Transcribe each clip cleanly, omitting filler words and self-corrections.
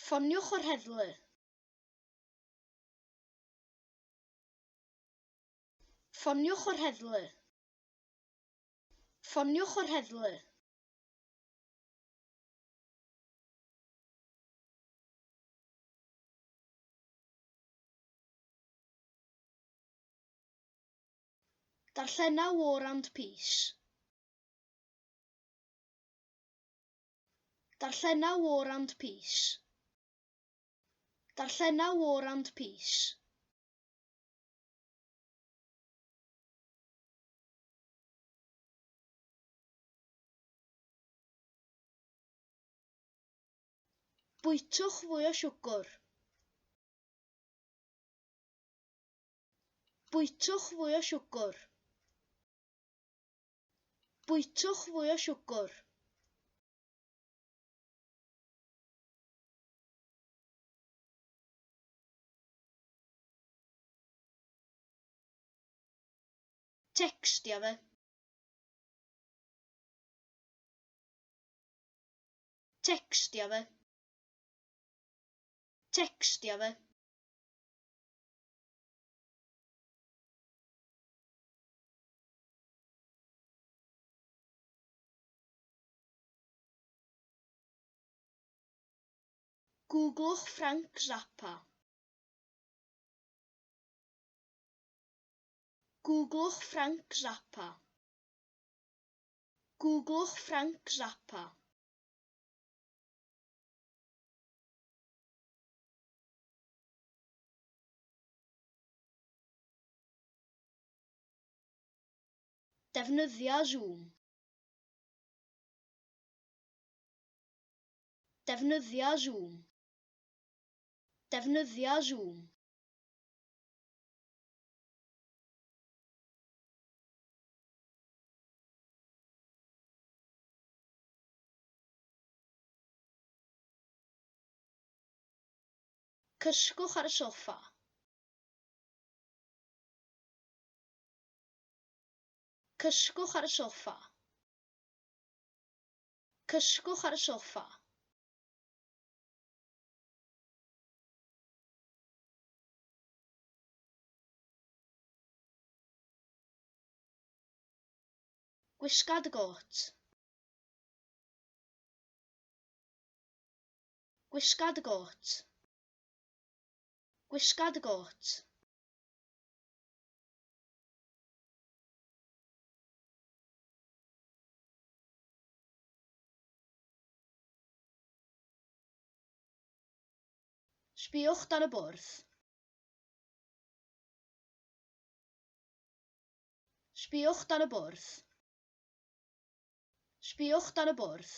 Ffoniwch yr heddlu. Ffoniwch yr heddlu. Ffoniwch yr heddlu. Darllena War and Peace. Darllena War and Peace. Darllena War and Peace. Bwytwch fwy o siwgr. Bwytwch fwy o siwgr. Bwytwch fwy o siwgr. Tecstia fe. Tecstia fe. Tecstia fe. Googlwch Frank Zappa. Googlwch Frank Zappa. Googlwch Frank Zappa. Defnyddia Zoom. Defnyddia Zoom. Defnyddia Zoom. Cysgwch ar y soffa. Cysgwch ar y soffa. Cysgwch ar y soffa. Gwisga dy got. Gwisga dy got. Gwisga dy got. Sbïwch dan y bwrdd. Sbïwch dan y bwrdd. Sbïwch dan y bwrdd.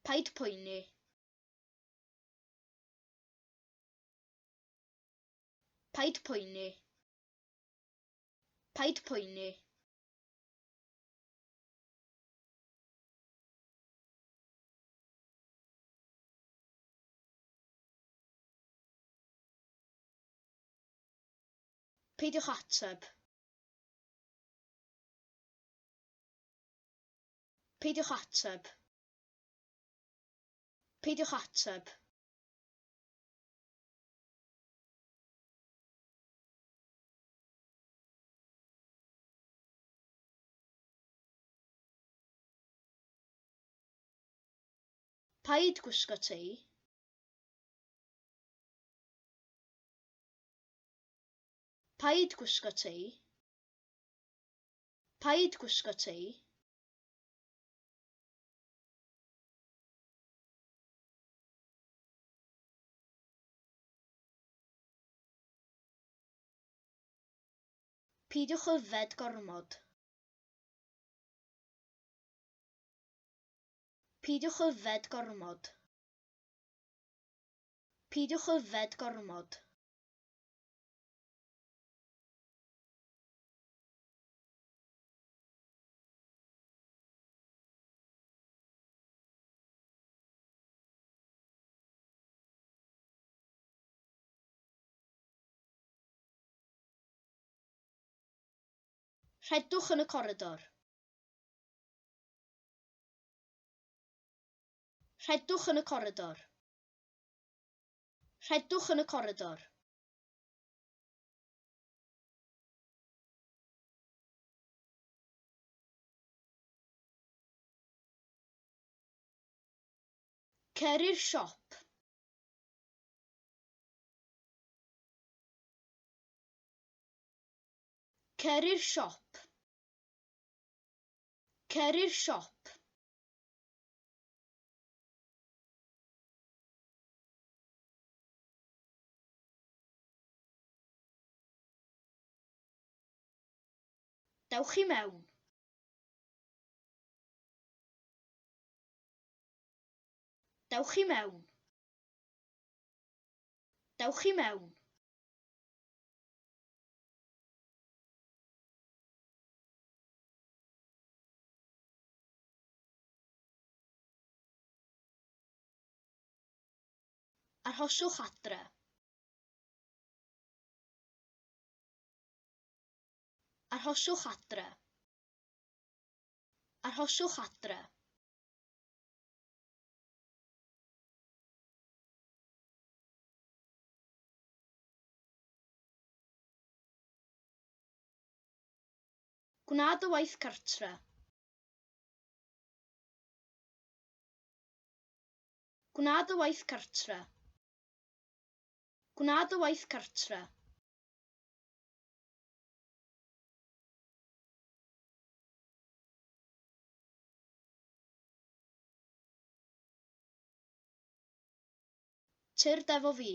Paid poeni. Paid poeni. Paid poeni. Peidiwch ateb. Peidiwch ateb. Peidiwch ateb. Paid gwisgo tei. Paid gwisgo tei. Paid gwisgo tei. Peidiwch yfed gormod. Peidiwch yfed gormod. Peidiwch yfed gormod. Rhedwch yn y coridor. Rhedwch yn y coridor. Rhedwch yn y coridor. Cer i'r siop. Cer i'r siop. Cer i'r siop. Dewch i mewn. Dewch i mewn. Dewch i mewn. Arhoswch adre. Arhoswch adre. Arhoswch adre. Gwna dy waith cartre. Gwna dy waith cartre. Gwna dy waith cartre. Tyrd efo fi.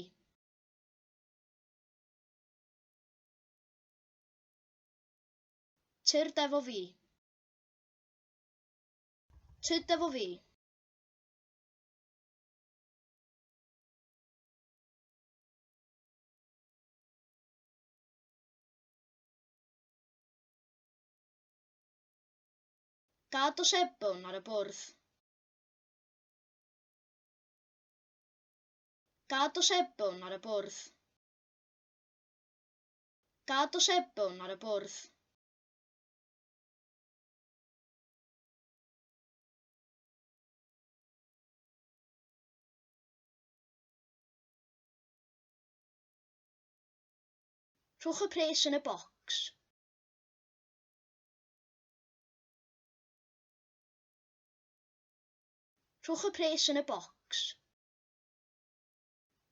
Tyrd efo fi. Tyd efo fi. Gad y sebon ar y bwrdd. Gad y sebon ar y bwrdd. Gad y sebon ar y bwrdd. Rhowch y pres yn y bocs. Rhowch y pres yn y bocs.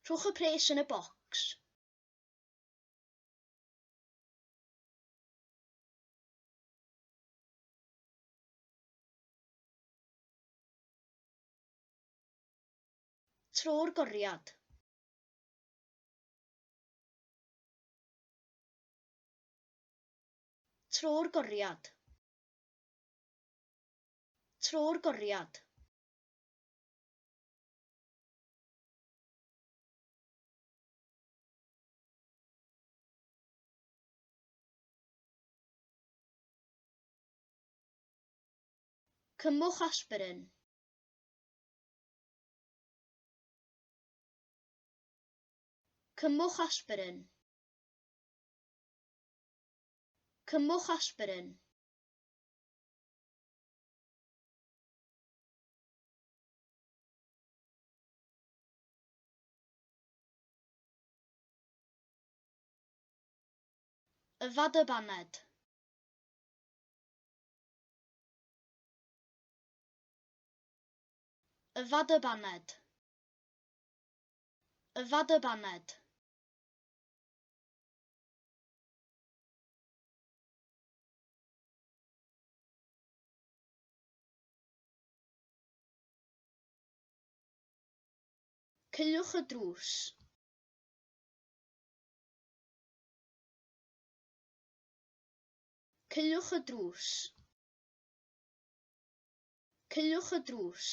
Rhowch y pres yn y bocs. Tro'r goriad. Tro'r goriad. Tro'r goriad. Cymwch aspirin. Cymwch aspirin. Cymwch aspirin. Yfad y baned. Yfad y baned. Yfad y baned. Caewch y drws. Caewch y drws. Caewch y drws.